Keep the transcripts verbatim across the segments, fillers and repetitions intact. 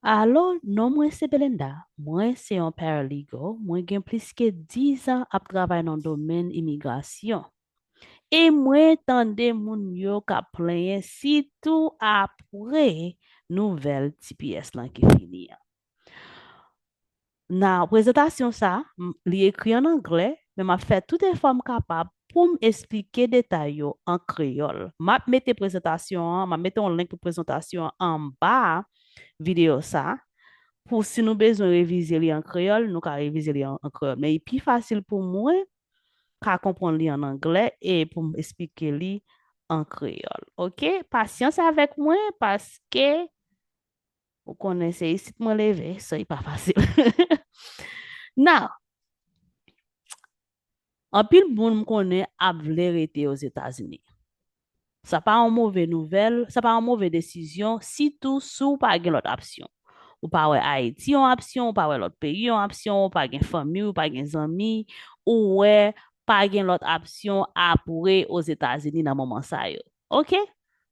Alo, non mwen se Belinda. Mwen se yon paralegal. Mwen gen plis ke diz an ap travay nan domèn imigrasyon. E mwen tande moun yo k ap plenyen, sitou apre nouvèl T P S lan ki fini an. Nan prezantasyon sa, m- li ekri an anglè, men m ap fè tout efò m kapab pou m esplike detay yo an kreyòl. M ap mete prezantasyon an, m ap mete yon link pou prezantasyon an anba videyo sa. Pou si nou bezwen revize li an kreyòl, nou ka revize li an, an kreyòl. Men li pi fasil pou mwen ka konprann li an anglè e pou m esplike li an kreyòl. Oke? Pasyans avèk mwen paske ou konnen se isit mwen leve, so li pa fasil. Now, anpil moun m konnen ap vle rete Ozetazini. Sa pa yon move nouvèl, sa pa yon move desizyon, sitou si w pa gen lòt opsyon. Ou pa wè Ayiti yon opsyon, ou pa wè lòt peyi yon opsyon, ou pa gen fanmi, ou pa gen zanmi, ou wè pa gen lòt opsyon apre Ozetazini nan moman sa yo. Oke?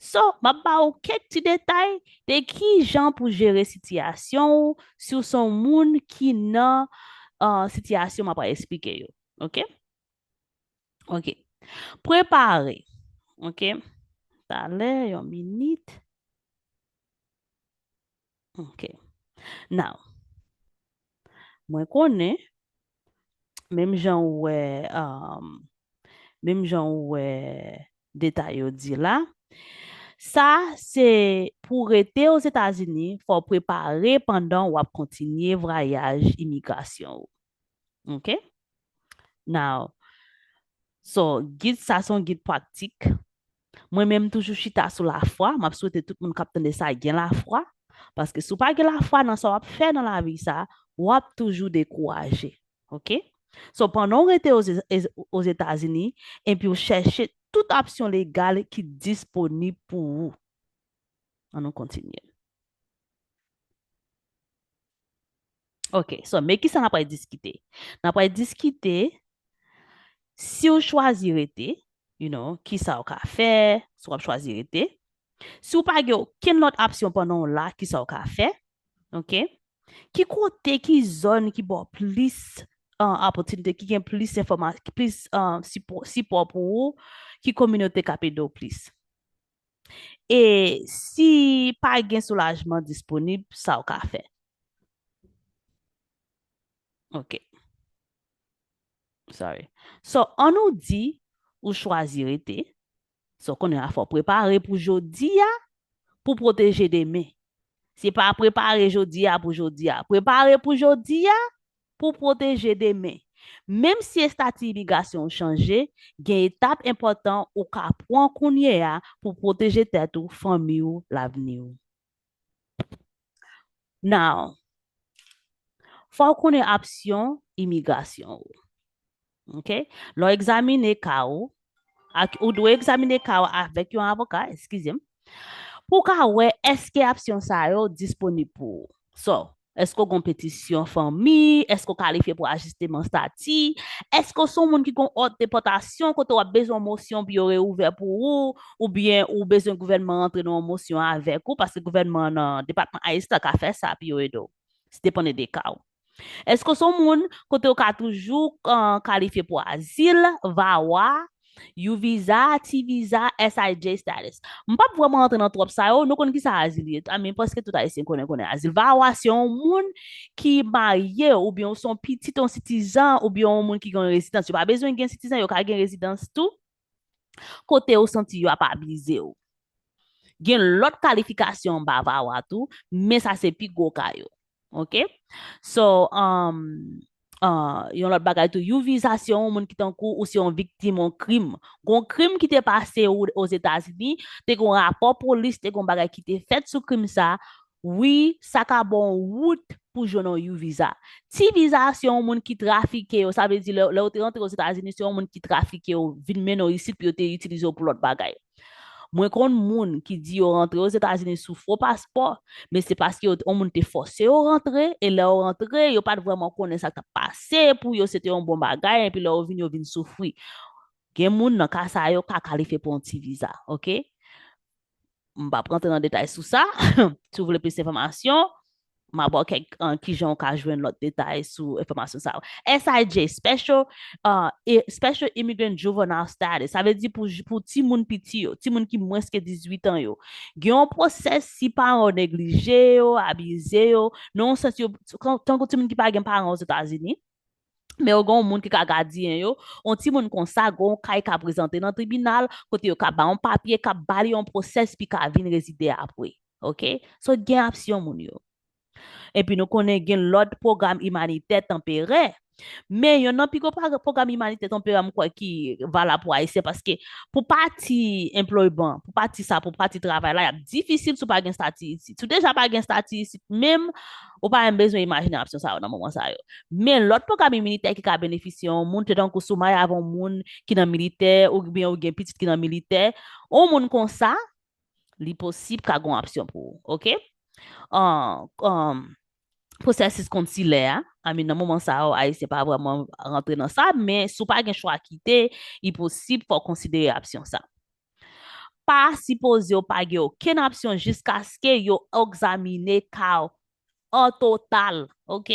So, m ap ba ou kèk ti detay de ki jan pou jere sitiyasyon ou si w se yon moun ki nan uh, sitiyasyon m ap esplike yo. Oke? Oke. Prepare. Oke? Talè, yon minit. Oke. Now, mwen konnen, menm jan ou wè, um, menm jan ou wè detay yo di la, sa se pou rete Ozetazini, fò w prepare pandan w ap kontinye vwayaj imigrasyon ou. Oke? Now, so, gid sa se yon gid pratik. Mwen menm toujou chita sou lafwa. M ap swete tout moun k ap tande sa gen lafwa. Paske si w pa gen lafwa nan sa w ap fè nan lavi sa, w ap toujou dekouraje. Oke? So, pandan w rete Oze- Ez- Ozetazini, epi w chèche tout opsyon legal ki disponib pou ou. Ann nou kontinye. Oke, so, men kisa n ap pral diskite? N ap pral diskite si w chwazi rete, you know, kisa w ka fè, si w ap chwazi rete. Si w pa gen okenn lòt opsyon pandan w la, kisa w ka fè? Oke? Ki kote, ki zòn ki ba w plis uh, opòtinite, ki gen plis enfòma- plis uh, sipò, sipò pou ou, ki kominote k ap ede w plis? E si pa gen soulajman disponib, sa w ka fè? Oke. Sorry. So, ann nou di ou chwazi rete. So, kounye a fò w prepare pou jodi a, pou pwoteje demen. Se pa prepare jodi a pou jodi a. Prepare pou jodi a, pou pwoteje demen. Menm si estati imigrasyon w chanje, gen etap enpòtan ou ka pran kounye a pou pwoteje tèt ou, fanmi w, lavni w. Now, fò w konnen opsyon imigrasyon w. Oke? Lè w egzamine ka w, ak, ou dwe egzamine ka w avèk yon avoka, eskize m, pou w ka wè èske opsyon sa yo disponib pou ou. So, èske w gen yon petisyon fanmi? Èske w kalifye pou ajisteman estati? Èske w se yon moun ki gen yon òd depòtasyon kote w ap bezwen yon mosyon pou yo reouvè pou ou? Oubyen ou bezwen gouvènman antre nan yon mosyon avèk ou? Paske gouvènman nan Depatman ICE la ka fè sa pou yo ede w. Depann de ka w. Èske w se yon moun kote w ka toujou uh, kalifye pou azil, VAWA, U visa, T visa, S I J status? M p ap vrèman rantre nan twòp sa yo, nou konn kisa azil ye. I mean, prèske tout Ayisyen konnen konnen azil. VAWA se yon moun ki marye oubyen w se yon pitit yon sitizan oubyen yon moun ki gen yon rezidans. Yo pa bezwen gen sitizan, yo ka gen rezidans tou. Kote w santi yo ap abize w. Gen lòt kalifikasyon anba VAWA tou, men sa se pi gwo ka yo. Oke? So, um, uh, yon lòt bagay tou, U visa se yon moun ki tankou ou se yon viktim yon krim. Gon krim ki te pase ou Ozetazini, te gon rapò polis, te gon bagay ki te fèt sou krim sa, wi, sa ka ba w wout pou jwenn yon U visa. T visa se yon moun ki trafike yo, sa vle di lè, lè w te rantre Ozetazini, se yon moun ki trafike yo, vin mennen w isit pou yo te itilize w pou lòt bagay. Mwen konn moun ki di yo rantre Ozetazini sou fo paspò, men se paske yo, yon moun te fòse yo rantre, e lè yo rantre, yo pa t vrèman konnen sa k t ap pase pou yo, se te yon bon bagay, epi lè yo vin, yo vin soufri. Gen moun nan ka sa yo ka kalifye pou yon T visa, oke? M p ap rantre nan detay sou sa. Si w vle plis enfòmasyon, M a ba w kèk, uh, kijan w ka jwenn lòt detay sou enfòmasyon sa yo. S I J, Special, uh, e, Special Immigrant Juvenile Status, sa vle di pou, pou timoun piti yo, timoun ki mwens ke dizuit an yo. Gen yon pwosès si paran yo neglije yo, abize yo, nan yon sans yo, tankou timoun ki pa gen paran Ozetazini, men yo gen yon moun ki ka gadyen yo, yon timoun konsa, gen yon ka l ka prezante nan tribinal, kote yo ka ba yon papye, ka ba li yon pwosès, pou l ka vin rezide apre. Ok? So, gen opsyon moun yo. Epi nou konnen gen lòt pwogram imanitè tanperè. Men youn nan pi gwo pwogram imanitè tanperè m kwè ki valab pou Ayisyen, paske pou pati employment, pou pati sa, pou pati travay la, y ap difisil si w pa gen stati isit. Si w deja pa gen stati isit menm, ou pa menm bezwen imajine opsyon sa yo nan moman sa yo. Men lòt pwogram imanitè ki ka benefisye yon moun, se tankou si w marye avèk yon moun ki nan militè, oubyen ou gen pitit ki nan militè, yon moun konsa, li posib ka gen yon opsyon pou ou, ok? An, an, pwosesis konsilè a, I mean, nan moman sa yo, Ayisyen pa vrèman rantre nan sa, men si w pa gen chwa kite, li posib fò w konsidere opsyon sa. Pa sipoze w pa gen okenn opsyon jiskaske yo egzamine ka w an total, ok?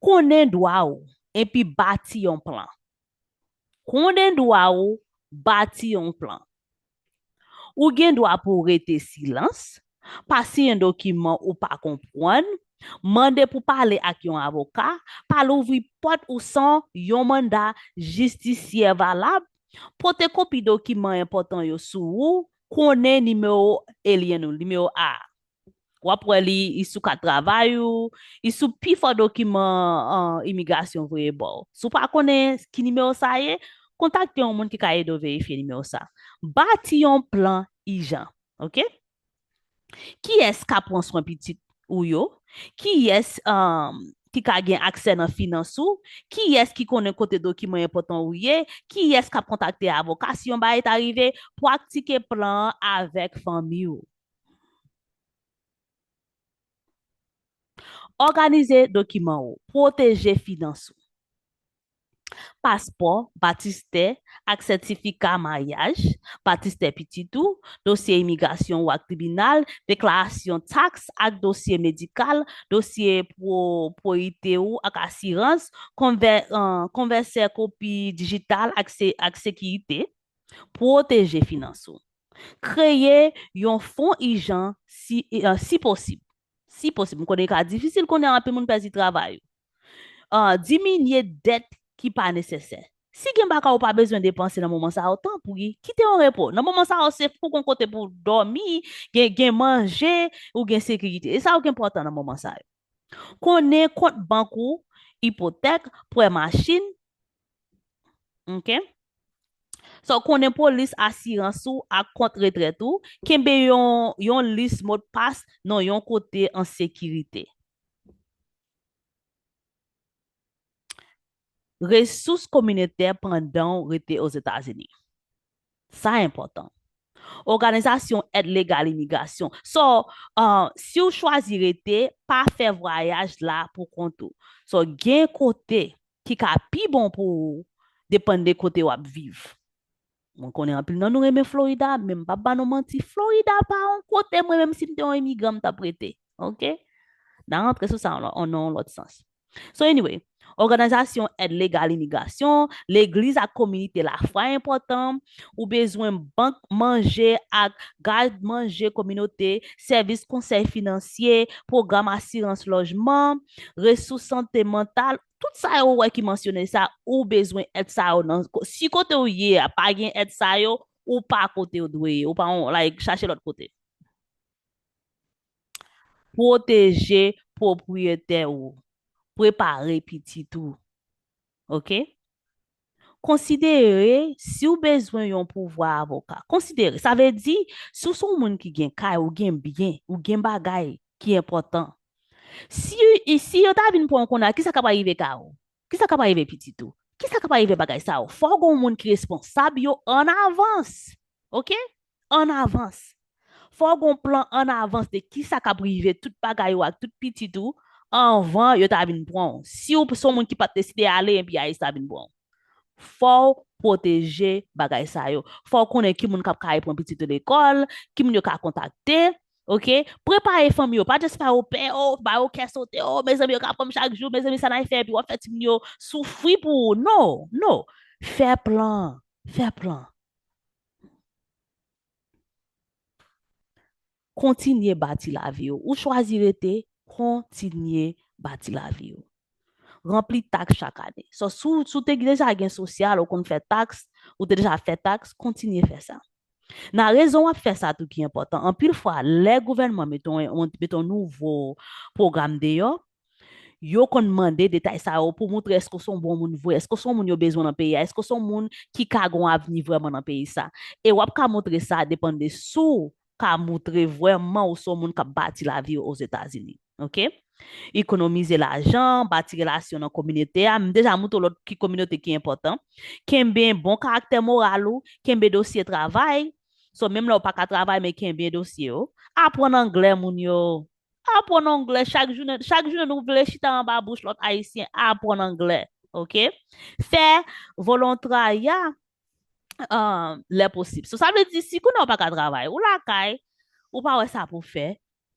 Konnen dwa w, epi bati yon plan. Konnen dwa w, bati yon plan. Ou gen dwa pou w rete silans, pa siyen dokiman ou pa konprann, mande pou pale ak yon avoka, pa louvri pòt ou san yon manda jidisyè valab, pote kopi dokiman enpòtan yo sou ou, konnen nimewo ELIEN ou, nimewo A a. W ap wè li, li sou kat travay ou, li sou pifò dokiman, an, imigrasyon voye ba w. Si w pa konnen ki nimewo sa ye, kontakte yon moun ki ka ede w verifye nimewo sa. Bati yon plan ijan, ok? Kiyès ka pran swen pitit ou yo? Kiyès, um, ki ka gen aksè nan finans ou? Kiyès ki konnen kote dokiman enpòtan ou ye? Kiyès k ap kontakte avoka si yon bagay ta rive? Pratike plan an avèk fanmi w. Òganize dokiman ou. Pwoteje finans ou. Paspò, batistè, ak sètifika maryaj, batistè pitit ou, dosye imigrasyon ou ak tribinal, deklarasyon taks ak dosye medikal, dosye pwo-, pwopriyete ou ak asirans, konvè-, an, konvèsè kopi dijital ak se-, ak sekirite. Pwoteje finans ou. Kreye yon fon ijan si, eh, si posib. Si posib. M konnen ka difisil konnen anpil moun pèdi travay yo. Ah, diminye dèt ki pa nesesè. Si gen bagay ou pa bezwen depanse nan moman sa yo, tanpri, kite yo repo. Nan moman sa yo, se pou gon kote pou w dòmi, gen, gen manje, ou gen sekirite. E sa yo ki enpòtan nan moman sa yo. Konnen kont bank ou, ipotèk, prè machin. Ok? So, konnen polis asirans ou ak kont retrèt ou, kenbe yon, yon lis modpas nan yon kote an sekirite. Resous kominotè pandan w rete Ozetazini. Sa enpòtan. Òganizasyon èd legal imigrasyon. So, uh, si w chwazi rete, pa fè vwayaj la pou kont ou. So, gen kote ki ka pi bon pou ou, depann de kote w ap viv. Mwen konnen anpil nan nou renmen Florida, men m p ap ba nou manti, Florida pa yon kote mwen menm si m te yon imigran m t ap rete. Ok? N a rantre sou sa nan yon lòt sans. So anyway, òganizasyon èd legal imigrasyon, legliz ak komite lafwa enpòtan, ou bezwen bank manje ak gad manje kominote, sèvis konsèy finansye, pwogram asirans lojman, resous sante mantal, tout sa yo ou wè ki mansyone sa, ou bezwen èd sa yo nan, si kote ou ye a, pa gen èd sa yo, ou pa kote ou dwe ye, ou pa on, like, chache lòt kote. Pwoteje pwopriyete ou. Prepare pitit ou. Ok? Konsidere si w bezwen yon pouvwa avoka. Konsidere. Sa vle di, si w se yon moun ki gen kay, ou gen byen, ou gen bagay ki enpòtan. Si, si yo ta vin pran w kounye a, kisa k ap rive kay ou? Kisa k ap rive pitit ou? Kisa k ap rive bagay sa yo? Fò w gen yon moun ki responsab yo an avans. Ok? An avans. Fò w gen yon plan an avans de kisa k ap rive tout bagay ou ak tout pitit ou anvan yo ta vin pran w. Si w se yon moun ki pa t deside ale, epi ICE ta vin pran w. Fò w pwoteje bagay sa yo. Fò w konnen ki moun k ap ka al pran pitit ou lekòl, ki moun yo ka kontakte. Ok? Prepare fanmi yo. Pa just fè yo pè, oh, ba yo kè sote, oh, mezanmi, yo ka pran m chak jou, mezanmi, sa n a fè, epi w ap fè timoun yo soufri pou ou. Non, non. Fè plan. Fè plan. Kontinye bati lavi w. Ou chwazi rete, kontinye bati lavi w. Ranpli taks chak ane. So, si w, si w te deja gen sosyal, ou konn fè taks, ou te deja fè taks, kontinye fè sa. Nan rezon w ap fè sa tou ki enpòtan. Anpil fwa, lè gouvènman mete yon, mete yon nouvo pwogram deyò, yo konn mande detay sa yo pou moutre èske w se yon bon moun vre, èske w se yon moun yo bezwen nan peyi a, èske w se yon moun ki ka gen yon avni vrèman nan peyi sa. E w ap ka moutre sa depann de si w ka moutre vrèman ou se yon moun k ap bati lavi w Ozetazini. Ok? Ekonomize lajan, bati relasyon nan kominote a. M deja moutre w lòt ki kominote ki enpòtan. Kenbe bon karaktè moral ou, kenbe dosye travay. So, menm lè w pa ka travay, men kenbe dosye yo. Aprann anglè, moun yo. Aprann anglè chak jounen. Chak jounen nou vle chita anba bouch lòt Ayisyen. Aprann anglè. Ok? Fè volontarya um, lè posib. So, sa vle di, si kounye a w pa ka travay, ou lakay, ou pa wè sa pou fè,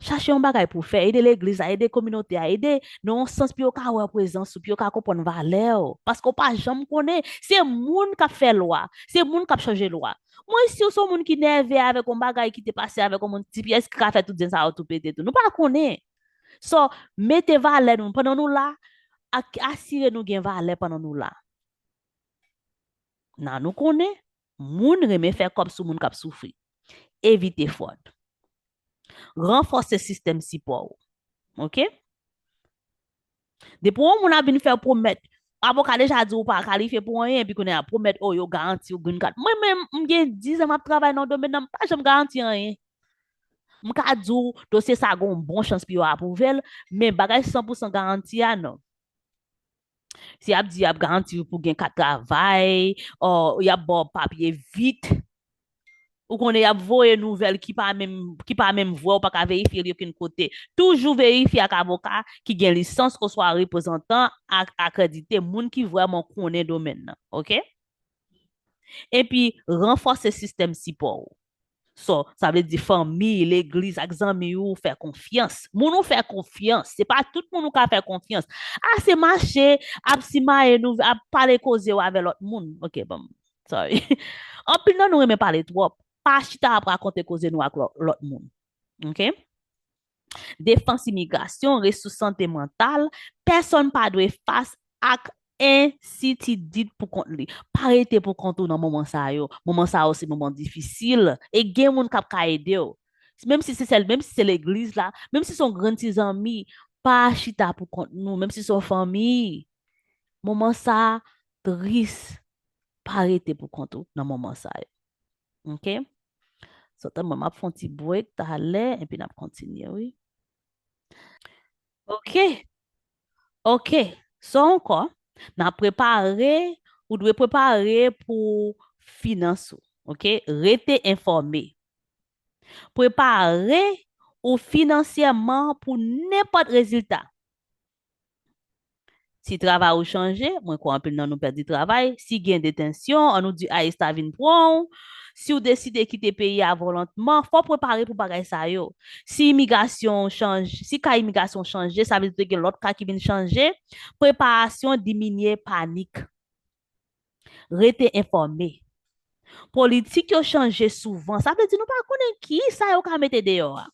chache yon bagay pou fè, ede legliz la, ede kominote a, ede nan yon sans pou yo ka wè prezans ou, pou yo ka konprann valè w. Paske w pa janm konnen. Se moun k ap fè lwa, se moun k ap chanje lwa. Mwen si w se yon moun ki nève avèk yon bagay ki te pase avèk yon moun, ti pyès ki ka fè tout zen sa yo tou pete tou. Nou pa konnen. So, mete valè nou, pandan nou la, ak-, asire nou gen valè pandan nou la. Nan nou konnen, moun renmen fè kòb sou moun k ap soufri. Evite fwòd. Ranfòse sistèm sipò w. Ok? Depi yon moun ap vin fè w pwomèt, avoka deja di w pa kalifye pou anyen, epi kounye a pwomèt, oh, yo garanti w green card. Mwen menm, m gen diz an m ap travay nan domèn nan, m pa janm garanti anyen. M ka di w, dosye sa gon bon chans pou yo apwouve l, men bagay san pou san garanti a, non. Si y ap di y ap garanti w pou gen kat travay, o y ap ba w papye vit, ou konnen y ap voye nouvèl ki pa menm, ki pa menm vrè, ou pa ka verifye li okenn kote. Toujou verifye ak avoka ki gen lisans oswa reprezantan ak-, akredite, moun ki vrèman konnen domèn nan, ok? Epi, ranfòse sistèm sipò w. So, sa vle di fanmi, legliz ak zanmi ou fè konfyans. Moun ou fè konfyans. Se pa tout moun ou ka fè konfyans. Ase mache, ap simaye nou, ap pale koze w avè lòt moun. Ok, bon, sorry. Anpil nan nou renmen pale twòp. Pa chita ap rakonte koze nou ak lò-, lòt moun. Ok? Defans imigrasyon, resous sante mantal, pèsonn pa dwe fas ak ensitidid pou kont li. Pa rete pou kont ou nan moman sa yo. Moman sa yo se moman difisil. E gen moun k ap ka ede w. Menm si se sèl, menm si se legliz la, menm si se yon grenn ti zanmi, pa chita pou kont nou, menm si se yon fanmi. Moman sa tris. Pa rete pou kont ou nan moman sa yo. Ok? So, tann mwen, m ap fè yon ti break talè, epi n ap kontinye, wi. Ok. Ok. So ankò, n ap prepare, ou dwe prepare pou finans ou. Ok? Rete enfòme. Prepare ou finansyèman pou nenpòt rezilta. Si travay ou chanje, mwen kwè anpil nan nou pèdi travay, si gen detansyon, an nou di ICE ta vin pran w, si w deside kite peyi a volontman, fò w prepare pou bagay sa yo. Si imigrasyon chanje, si ka imigrasyon chanje, sa vle di gen lòt ka ki vin chanje, preparasyon diminye panik. Rete enfòme. Politik yo chanje souvan, sa vle di nou pa konnen ki sa yo ka mete deyò a.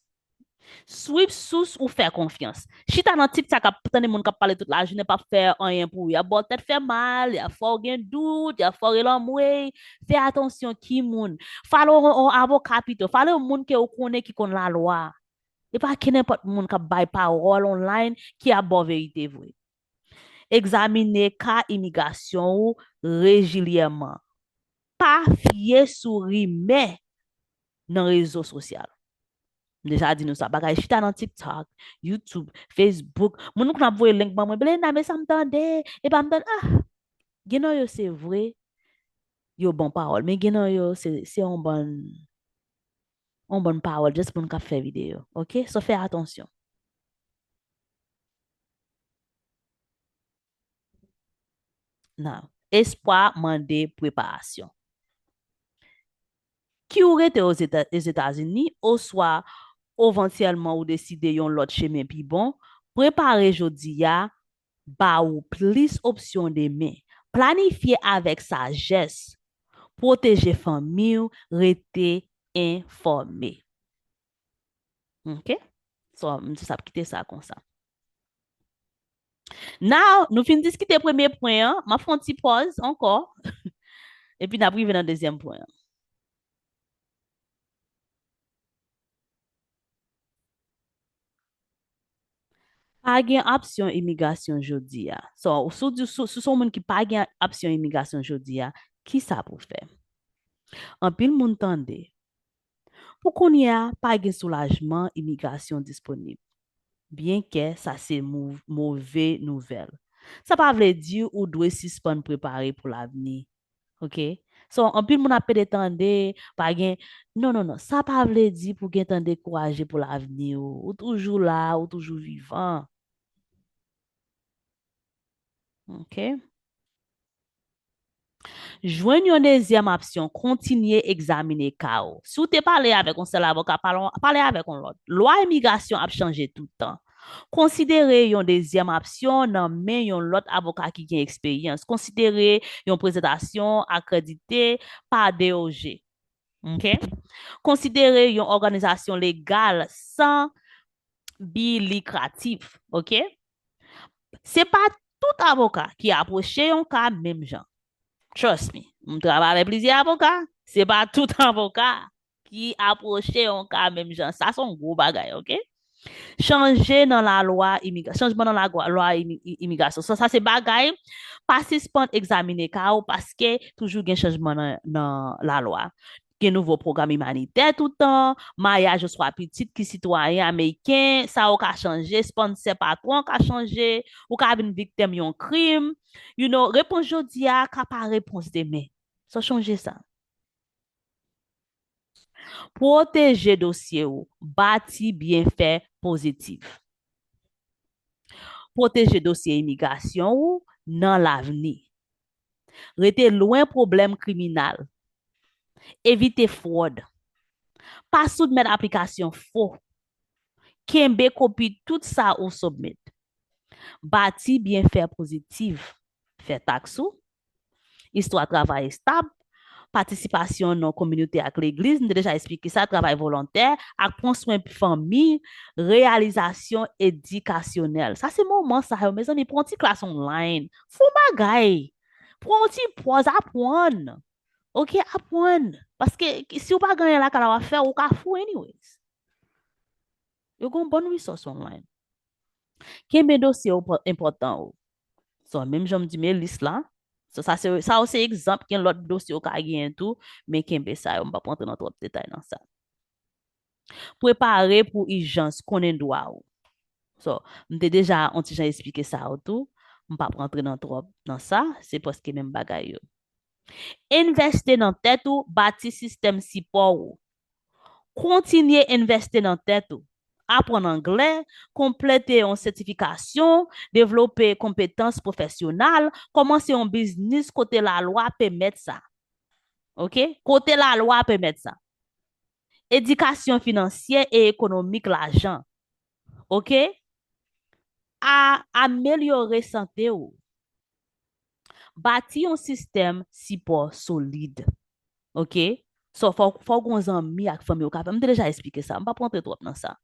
Swiv sous ou fè konfyans. Chita nan TikTok ap tande moun k ap pale tout lajounen, p ap fè anyen pou ou. Y ap ba w tèt fè mal, y ap fè w gen dout, y ap fè w rele anmwey. Fè atansyon ki moun. Follow yon, yon avoka pito. Follow yon moun ke ou konnen ki konn lalwa. E pa kenenpòt moun k ap bay pawòl online ki ap ba w verite vre. Egzamine ka imigrasyon ou rejilyèman. Pa fye sou rimè nan rezo sosyal. M deja di nou sa, bagay chita nan TikTok, YouTube, Facebook. Moun konn ap voye link ban mwen, Belena, men sa m tande, e pa m tande, ah, gen nan yo se vre, yo bon pawòl, men gen nan yo se, se yon bann, yon bann pawòl, just moun k ap fè videyo, ok? So, fè atansyon. Nan, espwa mande preparasyon. Ki ou rete Ozeta-, Ozetazini, oswa evantyèlman ou deside yon lòt chemen pi bon, prepare jodi a ba ou plis opsyon demen. Planifye avèk sajès. Pwoteje fanmi w, rete enfòme. Ok? So, m jis ap kite sa konsa. Now, nou fin diskite premye pwen an, m ap fè yon ti pòz ankò. Epi n ap rive nan dezyèm pwen an. Pa gen opsyon imigrasyon jodi a. So, si w di, si, si w se yon moun ki pa gen opsyon imigrasyon jodi a, ki sa pou w fè? Anpil moun tande. Pou kounye a, pa gen soulajman imigrasyon disponib. Byenkè sa se mou-, move nouvèl. Sa pa vle di ou dwe sispann prepare pou lavni. Ok? So, anpil moun ap pede tande, pa gen, non, non, non. Sa pa vle di pou gentan dekouraje pou lavni ou. Ou toujou la, ou toujou vivan. Ok? Jwenn yon dezyèm opsyon, kontinye egzamine ka w. Si w te pale avèk yon sèl avoka, pale, pale avèk yon lòt. Lwa imigrasyon ap chanje tout tan. Konsidere yon dezyèm opsyon nan men yon lòt avoka ki gen eksperyans. Konsidere yon prezantasyon akredite pa D O J. Ok? Konsidere yon òganizasyon legal san bi likratif. Ok? Se pa tout avoka ki apwoche yon ka menm jan. Trust me. M travay avèk plizyè avoka. Se pa tout avoka ki apwoche yon ka menm jan. Sa se yon gwo bagay, ok? Chanje nan lalwa imigra-, chanjman nan lagwa-, lwa imi-, i-, imigrasyon. Sa, sa se bagay, pa sispann egzamine ka w paske toujou gen chanjman nan, nan lalwa. Gen nouvo pwogram imanitè toutan, mayaj oswa pitit ki sitwayen ameriken, sa yo ka chanje, sponsè patwon ka chanje, ou ka vin viktim yon krim. You know, repons jodi a ka pa repons demen. So chonje sa. Pwoteje dosye w, bati byenfè pozitif. Pwoteje dosye imigrasyon ou nan lavni. Rete lwen pwoblèm kriminal. Evite fwòd. Pa soumèt aplikasyon fo. Kenbe kopi tout sa ou soumèt. Bati byenfè pozitif. Fè taks ou. Istwa travay estab. Patisipasyon nan kominote ak legliz, m te deja eksplike sa, travay volontè, ak pran swen fanmi, reyalizasyon edikasyonèl. Sa se moman sa yo, mezanmi, pran yon ti klas online. Fè yon bagay. Pran yon ti pòz, aprann. Ok, aprann. Paske si w pa gen anyen lakay la w ap fè, ou ka fou anyways. Yo gen yon bon resource online. Kenbe dosye w enpòtan ou. So, menm jan m di, men lis la. So, sa se, sa yo se egzanp, gen lòt dosye ou ka genyen tou, men kenbe sa yo, m p ap rantre nan twòp detay nan sa. Prepare pou ijans, konnen dwa ou. So, m te deja yon ti jan eksplike sa yo tou, m p ap rantre nan twòp nan sa, se prèske menm bagay yo. Envèste nan tèt ou, bati sistèm sipò ou. Kontinye envèste nan tèt ou. Aprann anglè, konplete yon sètifikasyon, devlope konpetans pwofesyonal, kòmanse yon biznis kote lalwa pèmèt sa. Ok? Kote lalwa pèmèt sa. Edikasyon finansyè e ekonomik lajan. Ok? A, amelyore sante w. Bati yon sistèm sipò solid. Ok? So, fò, fò w gen zanmi ak fanmi w ka fè. M te deja eksplike sa. M p ap rantre twòp nan sa.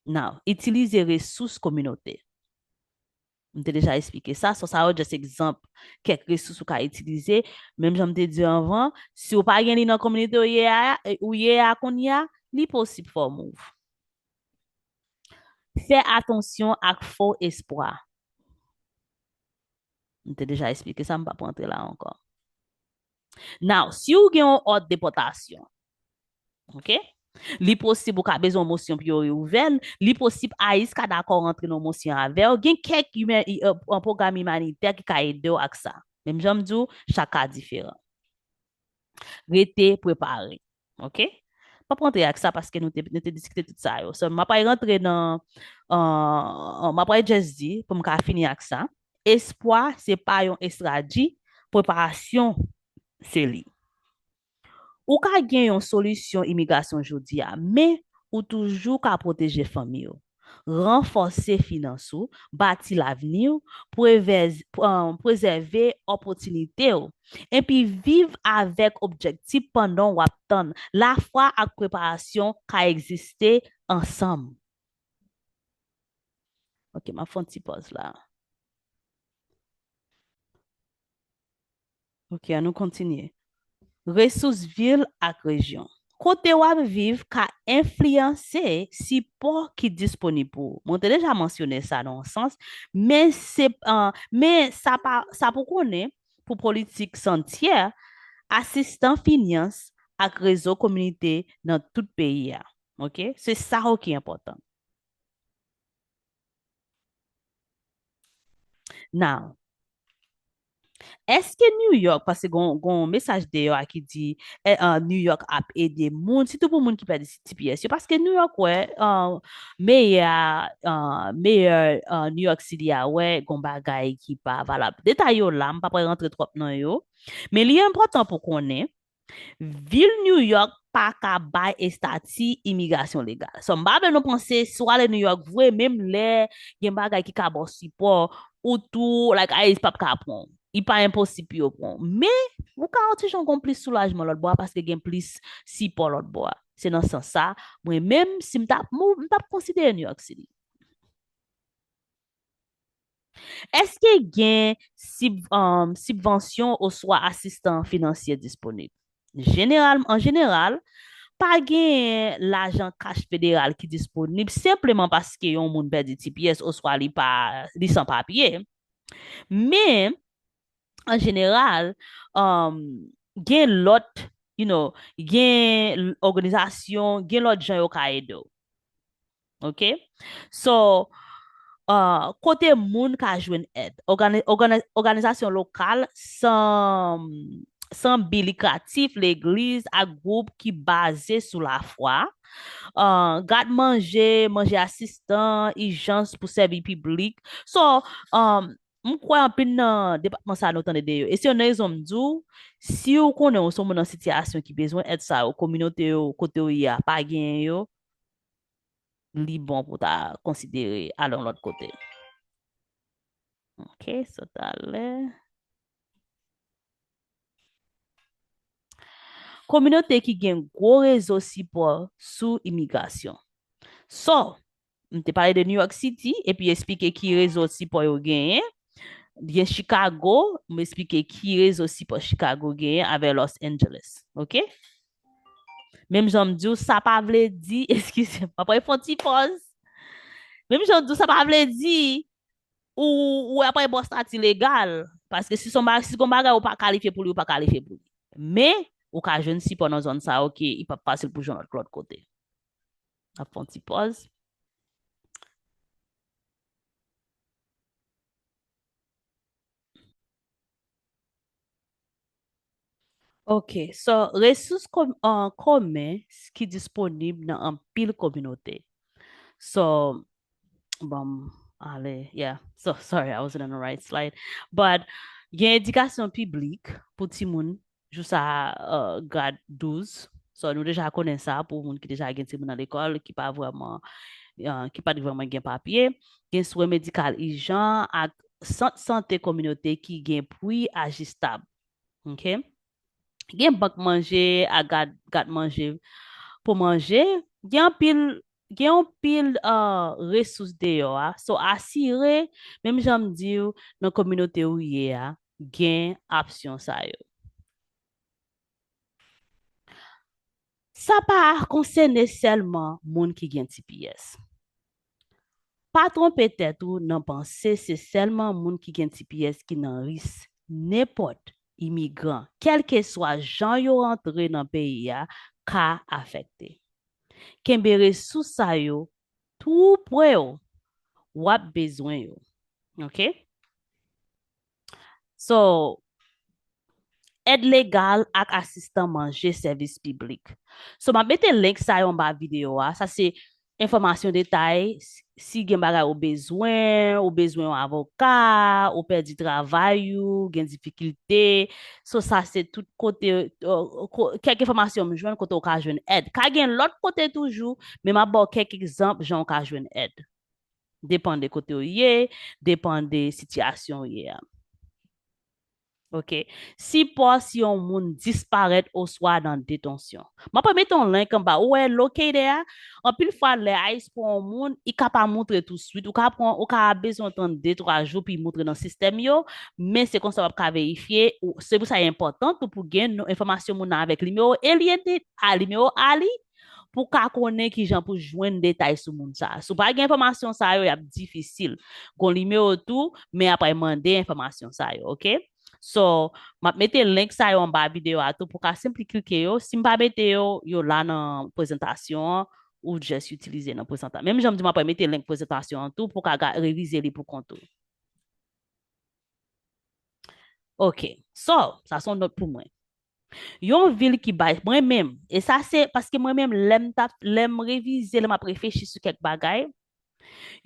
Now, itilize resous kominote. M te deja eksplike sa. So, sa yo just egzanp kèk resous ou ka itilize. Menm jan m te di anvan, si w pa gen li nan kominote w ye a, ou ye a kounye a, li posib fò w move. Fè atansyon ak fo espwa. M te deja eksplike sa, m p ap rantre la ankò. Now, si w gen yon òd depòtasyon, ok? Li posib ou ka bezwen yon mosyon pou yo reouvè l. Li posib ICE ka dakò rantre nan yon mosyon avè w. Gen kèk imen-, i-, e, pwogram imanitè ki ka ede w ak sa. Menm jan m di w, chak ka diferan. Rete prepare. Ok? M p ap rantre ak sa paske nou te, nou te diskite tout sa yo. So, m ap pral rantre nan, euh, m ap pral just di, pou m ka fini ak sa, espwa se pa yon estradi, preparasyon se li. Ou ka gen yon solisyon imigrasyon jodi a, men ou toujou ka pwoteje fanmi w, ranfòse finans ou, bati lavni w, prevèz- um, prezève opòtinite w, epi viv avèk objektif pandan w ap tann. Lafwa ak preparasyon ka egziste ansanm. Ok, m ap fè yon ti pòz la. Ok, ann nou kontinye. Resous vil ak rejyon. Kote w ap viv ka enfliyanse sipò ki disponib pou ou. Mwen te deja mansyone sa nan yon sans, men se, uh, men sa pa, sa pou konnen, pou politik santyè, asistan finans ak rezo kominote nan tout peyi a. Ok? Se sa yo ki enpòtan. Now, èske New York, paske gon, gon mesaj deyò a ki di, eh, uh, New York ap ede moun, sitou pou moun ki pèdi T P S yo, paske New York wè, uh, meyè, uh, meyè, uh, New York City a wè gon bagay ki pa valab. Detay yo la, m pa pral rantre twòp nan yo, men li enpòtan pou konnen, vil New York pa ka bay estati imigrasyon legal. So, m pa vle nou panse, si w ale New York vre, menm lè gen bagay ki ka ba w sipò, ou tou, like, ICE p ap ka pran w. Li pa enposib pou yo pran w. Men, ou ka yon ti jan gon plis soulajman lòt bò a, paske gen plis sipò lòt bò a. Se nan sans sa, mwen menm, si m t ap move, m t ap konsidere New York City. Èske gen sib-, um, sibvansyon oswa asistans finansye disponib? Jeneral, an jeneral, pa gen lajan kach federal ki disponib senpleman paske yon moun pèdi T P S oswa li pa, li san papye. Men, an jeneral, um, gen lòt, you know, gen l-, òganizasyon, gen lòt jan yo ka ede w. Ok? So, uh, kote moun ka jwenn èd? Ògani-, ògani-, òganizasyon lokal san, san bi likratif, legliz ak gwoup ki baze sou lafwa. Uh, gad manje, manje asistan, ijans pou sèvi piblik. So, um, m kwè anpil nan depatman sa nou tande de yo. E se youn nan rezon m di w, si w konnen w se yon moun nan sitiyasyon ki bezwen èd sa yo, kominote yo, kote w ye a, pa genyen yo, li bon pou w ta konsidere al yon lòt kote. Ok, so talè. Kominote ki gen gwo rezo sipò sou imigrasyon. So, m te pale de New York City, epi esplike ki rezo sipò yo genyen. Gen Chicago, m esplike ki rezo sipò Chicago genyen avè Los Angeles. Ok? Menm jan m di w, sa pa vle di, eskize m, m ap fè yon ti pòz. Menm jan m di w, sa pa vle di ou, ou ap pran bò estati legal. Paske si son ba-, si gon bagay ou pa kalifye pou li, ou pa kalifye pou li. Men, ou ka jwenn sipò nan zòn sa yo ke li p ap fasil pou jwenn lòt, lòt kote. N ap fè yon ti pòz. Ok, so, resous kòm-, uh, kòmè ki disponib nan anpil kominote. So, bon, ale, yeah. So, sorry, I wasn't on the right slide. But, gen edikasyon piblik pou timoun jousa, uh, grad douz. So, nou deja konnen sa pou moun ki deja gen timoun nan lekòl, ki pa vrèman, uh, ki pa t vrèman gen papye. Gen swen medikal ijan ak sant sante kominote ki gen pri ajistab. Ok? Gen bank manje ak gad, gad manje pou manje. Gen anpil, gen anpil, uh, resous deyò a. So, asire, menm jan m di w, nan kominote ou ye a, gen opsyon sa yo. Sa pa konsène sèlman moun ki gen T P S. Pa twonpe tèt ou nan panse se sèlman moun ki gen T P S ki nan risk. Nenpòt imigran, kèlkeswa jan yo rantre nan peyi a, ka afekte. Kenbe resous sa yo tou pre w. W ap bezwen yo. Ok? So, èd legal ak asistan manje sèvis piblik. So, m ap mete link sa yo anba videyo a. Sa se enfòmasyon detay, si gen bagay ou bezwen, ou bezwen yon avoka, ou pèdi travay ou, gen difikilte. So, sa se tout kote, kèk enfòmasyon m jwenn kote ou ka jwenn èd. Ka gen lòt kote toujou, men m ap ba w kèk egzanp jan ou ka jwenn èd. Depann de kote ou ye, depann de sitiyasyon ou ye a. Ok. Sipò si yon moun disparèt oswa nan detansyon. M ap mete yon link anba. Ou wè located a? Anpil fwa, lè ICE pran yon moun, li ka pa montre touswit. Ou ka pran, ou ka bezwen tann de, twa jou pou li montre nan sistèm yo, men se konsa w ap ka verifye. Se pou sa li enpòtan tou pou gen enfòmasyon moun nan avèk nimewo e li a, nimewo a li, pou ka konnen kijan pou jwenn detay sou moun sa. Si w pa gen enfòmasyon sa yo, y ap difisil. Gon nimewo tou, men y ap mande enfòmasyon sa yo, ok? So, m ap mete link sa yo anba videyo a tou pou ka senpli klike yo. Si m pa mete yo, yo la nan prezantasyon an, ou just itilize nan prezantasyon. Menm jan m di m ap mete link prezantasyon an tou pou ka revize li pou kont ou. Ok, so, sa se yon nòt pou mwen. Yon vil ki bay, mwen menm, e sa se paske mwen menm, lè m t ap, lè m revize, lè m ap reflechi sou kèk bagay,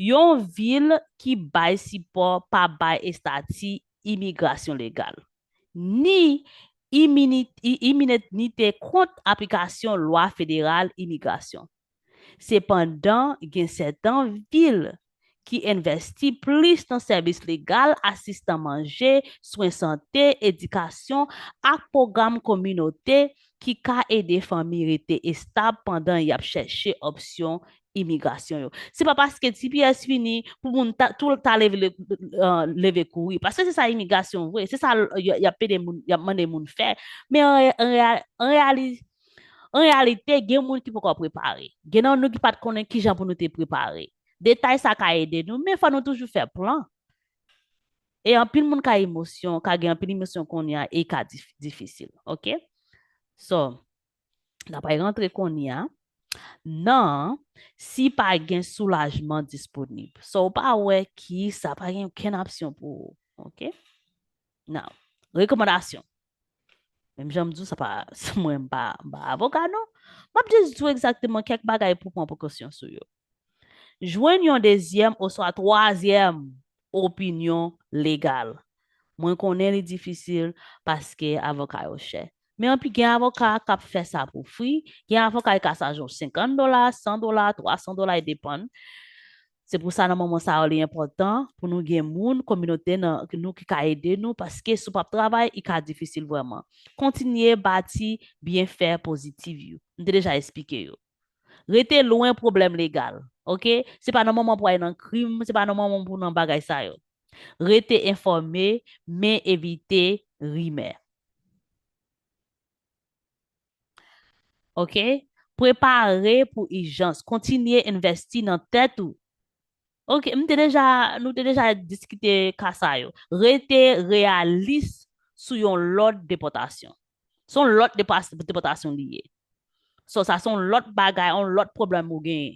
yon vil ki bay sipò pa bay estati imigrasyon legal, ni iminite kont aplikasyon lwa federal imigrasyon. Sepandan, gen sèten vil ki envèsti plis nan sèvis legal, asistan manje, swen sante, edikasyon, ak pwogram kominote ki ka ede fanmi rete estab pandan y ap chèche opsyon imigrasyon yo. Se pa paske T P S fini pou moun ta, tou ta leve, leve kouri. Paske se sa imigrasyon vre. Se sa y ap pede moun, y ap mande moun fè. Men an, an, an reyali-, An reyalite, gen moun ki poko prepare. Gen nan nou ki pa t konnen kijan pou nou te prepare. Detay sa ka ede nou, men fò nou toujou fè plan. E anpil moun ka emosyon, ka gen anpil emosyon kounye a e ka dif-, difisil, ok? So, n ap rantre kounye a nan si pa gen soulajman disponib. So, ou pa wè ki sa pa gen okenn opsyon pou ou, ok? Now, rekòmandasyon. Menm jan m di w, sa pa, mwen m pa, m pa avoka non. M ap just di w egzakteman kèk bagay pou pran prekosyon sou yo. Jwenn yon dezyèm oswa twazyèm opinyon legal. Mwen konnen li difisil paske avoka yo chè. Men anpi gen avoka k ap fè sa pou fri, gen avoka ki ka chaje w senkant dola, san dola, twa san dola, e depann. Se pou sa nan moman sa yo li enpòtan pou nou gen moun, kominote nan nou ki ka ede nou, paske si w p ap travay, li ka difisil vrèman. Kontinye bati byenfè pozitif yo. M te deja eksplike yo. Rete lwen pwoblèm legal, ok? Se pa nan moman pou w al nan krim, se pa nan moman pou w nan bagay sa yo. Rete enfòme, men evite rimè. Ok? Prepare pou ijans. Kontinye envèsti nan tèt ou. Ok, m te deja, nou te deja diskite ka sa yo. Rete reyalis sou yon lòd depòtasyon. Se yon lòd depa-, depòtasyon li ye. So, sa se yon lòt bagay, yon lòt pwoblèm ou genyen.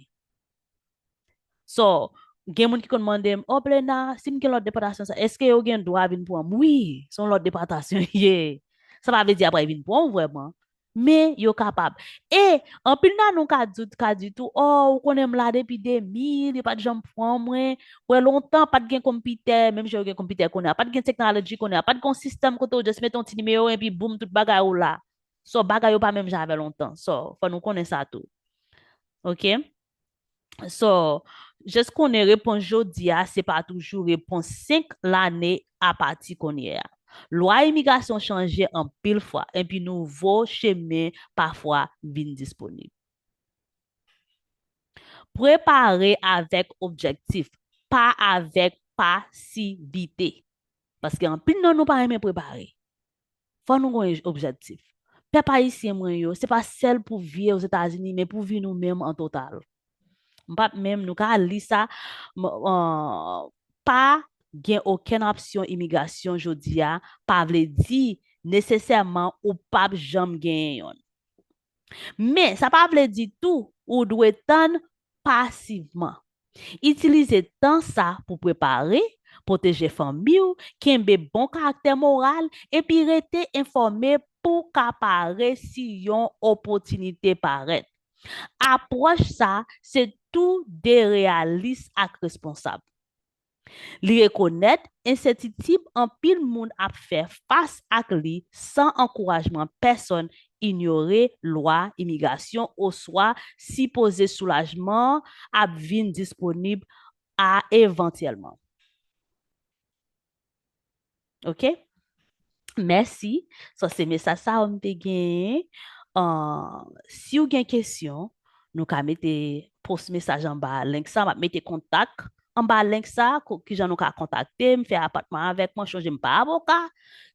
So, gen moun ki konn mande m, "O Blena, si m gen lòd depòtasyon sa, èske yo gen dwa vin pran m?" Wi, se yon lòd depòtasyon ye. Sa pa vle di y ap vin pran w vrèman, men yo kapab. E anpil nan nou ka di, ka di tou, "O, ou konnen m la depi de mil, yo pa t janm pran mwen." Wè, lontan, pa t gen konpitè, menm jan yo gen konpitè kounye a, pa t gen teknoloji kounye a, pa t gen yon sistèm kote ou just mete yon ti nimewo epi boum, tout bagay ou la. So, bagay yo pa menm jan avè lontan. So, fò nou konnen sa tou. Ok? So, just konnen repons jodi a, se pa toujou repons senk lane apati kounye a. Lwa imigrasyon chanje anpil fwa, epi nouvo chemen pafwa vin disponib. Prepare avèk objektif, pa avèk pasivite. Paske anpil nan nou pa renmen prepare. Fò nou gen yon objektif. Pèp ayisyen mwen yo, se pa sèl pou vi Ozetazini, men pou vi nou menm an total. M p ap menm, nou ka li sa, m, euh, pa gen okenn opsyon imigrasyon jodi a, pa vle di nesesèman ou p ap janm genyen yonn. Men, sa pa vle di tou ou dwe tann pasivman. Itilize tan sa pou prepare, pwoteje fanmi w, kenbe bon karaktè moral, epi rete enfòme pou w ka pare si yon opòtinite parèt. Apwòch sa, se tou de reyalis ak responsab. Li rekonèt ensètitid anpil moun ap fè fas ak li san ankourajman pèsonn, inyore lwa imigrasyon oswa sipoze soulajman ap vin disponib a evantyèlman. Ok? Mèsi. So, se mesaj sa yo m te genyen. Uh, si w gen kesyon, nou ka mete post mesaj anba link sa. M ap mete kontak anba link sa, kijan nou ka kontakte m, fè apòyntman avèk mwen. Chonje m pa avoka.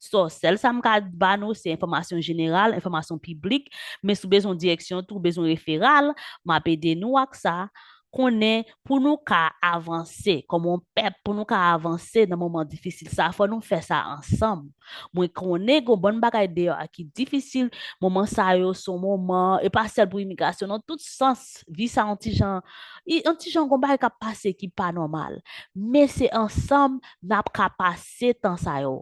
So, sèl sa m ka ba nou, se enfòmasyon jeneral, enfòmasyon piblik. Men si w bezwen direksyon tou, w bezwen referal, m ap ede nou ak sa. Konnen pou nou ka avanse kòm yon pèp, pou nou ka avanse nan moman difisil sa, fò nou fè sa ansanm. Mwen konnen gen yon bann bagay deyò a ki difisil, moman sa yo se yon moman, e pa sèl pou imigrasyon, nan tout sans, vi sa yon ti jan, yon ti jan gen yon bagay k ap pase ki pa nòmal. Men se ansanm n ap ka pase tan sa yo,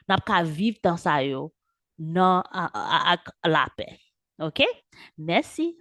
n ap ka viv tan sa yo nan, a, a, ak lapè. Ok? Mèsi.